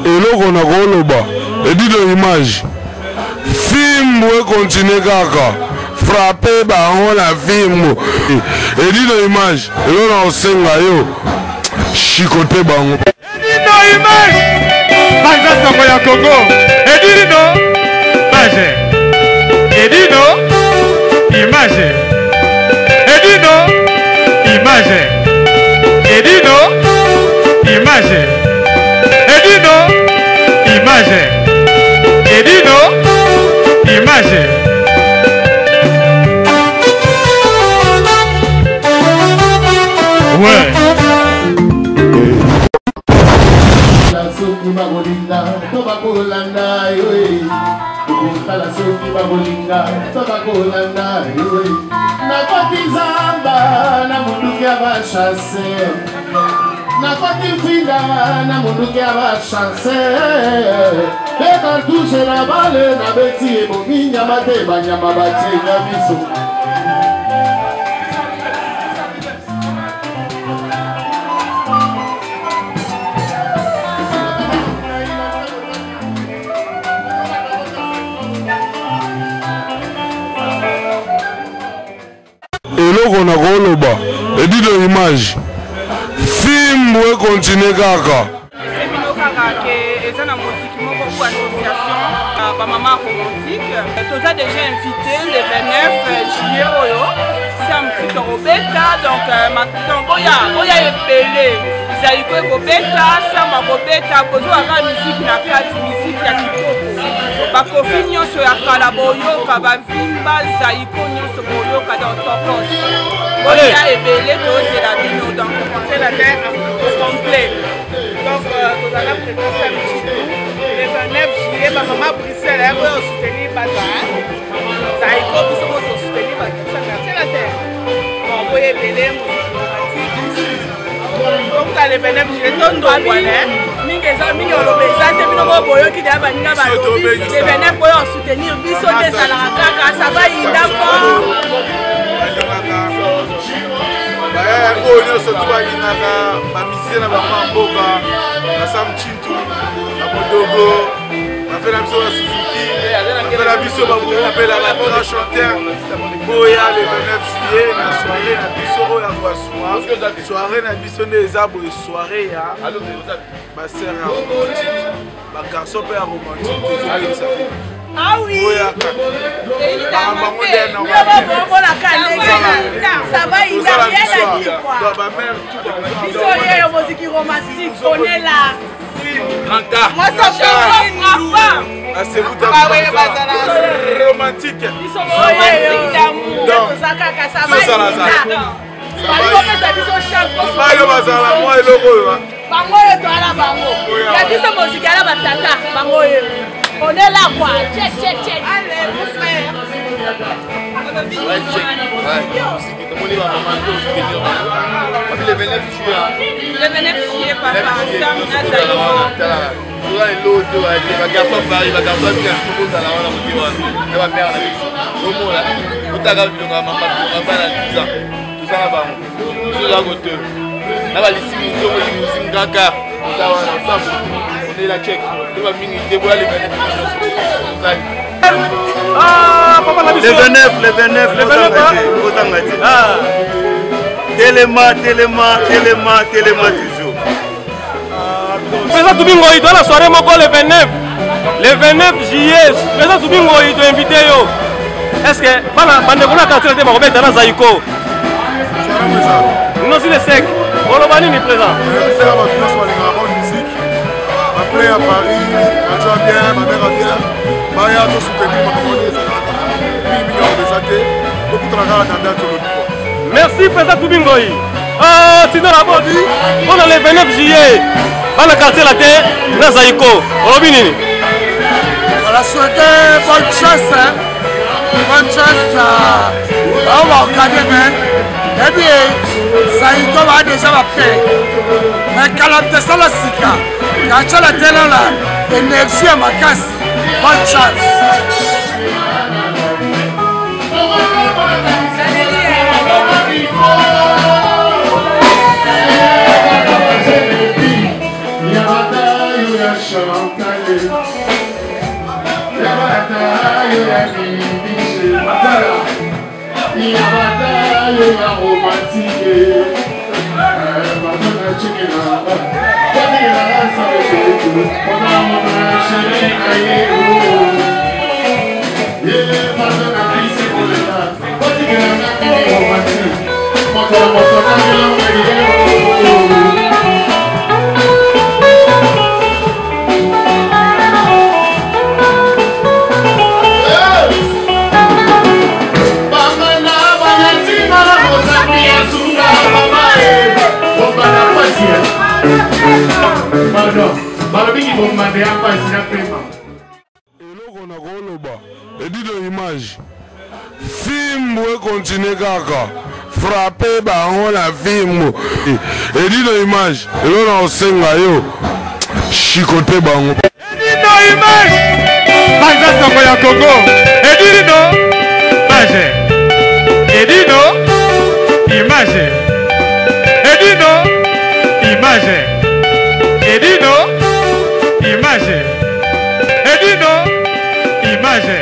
Eloko nakoloba edido image fimbu ekontinue kaka frappe bango na fimbu edido image eloko na kosenga yo shikote bango. Edino image banza sango ya Congo Edino image Edino image Edino image Edino image Edino image Edino image. Ouais. Soki bakolinga to bakolanda yo e. Tokotala soki bakolinga to bakolanda yo e. Nakoti zamba na munduki ya bachasseur, nakoti mfinda na munduki ya bachasseur, mpe cartouche na bale nabeti ebomi nyama te, banyama batienya miso. Eloko nakoloba edido image fimbu ekontinue kaka. Bino kaka ke eza na moziki moko ou association bamama romantique, toza déjà invité le 29 juillet oyo samedi tokobeta. Donc donc boya, boya ebele, Zaiko ekobeta, Sam akobeta, kozwaka miziki na kati, miziki ya kitoko, bakofi nyonso ya kala boyoka, bavimba Zaiko nyonso boyoka. Donc tokos, boya ebele, tozela bino. Donc c'est la terre au complet. Donc tozala président Sam Tshintu le 29 juillet, bamama Bruxelles ya boya osoutenir bato Zaiko, biso mo tosoutenir bato quartier la terre. Bon, boya ebele, moziki romantique, tokuta le 29 juillet, tondongwana mingi eza mingi oloba eza te. Bino mo boyoki deya, baninga balobi le 29 boyo soutenir biso nde ezalaka kaka. Ça va yinda fort. Bayaya oyo nyonso tu balingaka bamisie na bango ya mboka, basam Tshintu, bamodogo, bafe na biso, basuzuki, bafe na biso, babopela ba grand chanteur. Boya le 29 juillet na soirée na biso oyo ya Kwasuma. Soirée na biso nde eza boye, soirée ya basere ya romantique, bagarçon mpe ya romantique, tozobelisa. Ah oui. Makambo yango nde. Ça va, il n'a rien à dire quoi. Biso yeyo moziki romantique, on est là. Grand art. Moi ça fait frappant. Romantique. Biso romantique d'amour. Toza kaka, ça va. Balikopesa biso chance. Bayo bazala mwa eloko oyo. Bango oyo toala bango. Ya biso moziki ala batata bango oyo. On est là quoi. Check check check. Allez mon frère. Ouais, check. Ouais, musique, tomoni ba maman to soutenir bango. Babi le 29 juillet. Le 29 juillet, papa, Sam na Zaiko. Toza lelo te ba garçon Paris, ba garçon bien, tokozala wana kote wana. Na ba mère na biso. Omona, otaka bilonga mama, bilonga bana 10 ans. Toza na bango. Biso toza kote. Na ba lisimi nzongo limusim kaka. Toza wana ensemble. On est là check. To ba mingi te boya le 29 juillet. Tozali. Ah, papa na biso. Le 29, le 29, le 29, ozanga te. Ah. Telema, telema, telema, telema toujours. Président Tubingoyi, toza na soirée moko le 29. Le 29 juillet, président Tubingoyi to invité yo. Est-ce que bana bandeko na quartier te bakobeta na Zaiko? Nosi le sec. Oloba nini président? Bato nyonso balingaka bonne musique, baplay ya Paris, bajo ya bien, bamere ya bien, baya tosoutenir makambo wana ezalaka mingi mingi awa eza te, tokutana kaka na date olobi kwa. Merci président Tubingoyi. Ah, Tino la bodi. Mpona le 29 juillet, bana quartier la te na Zaiko. Olobi nini? Voilà, souhaiter bonne chance, hein. Bonne chance na bao baokade me ebi Zaiko baa deja bape me kala te sala sika katyala telala énergie ya makasi. Bonne chance. Chantal Yabata yo ya Bibiche Matala Yabata yo ya romantique Madonna chikina Batikela sa Mona mona chéri na ye Ye Madonna pise koleka Batikela na mini romantique Moto na moto na milongo ye. Pardon, balobiki bombande ya mpasi na pema. Eloko na koloba edido image fimbu ekontinue kaka frappe bango na fimbu edido image eloko na kosenga yo shikote bango. Edino image banza sango ya Congo. Edino image. Edino image. Edino image. Edino image. Edino image.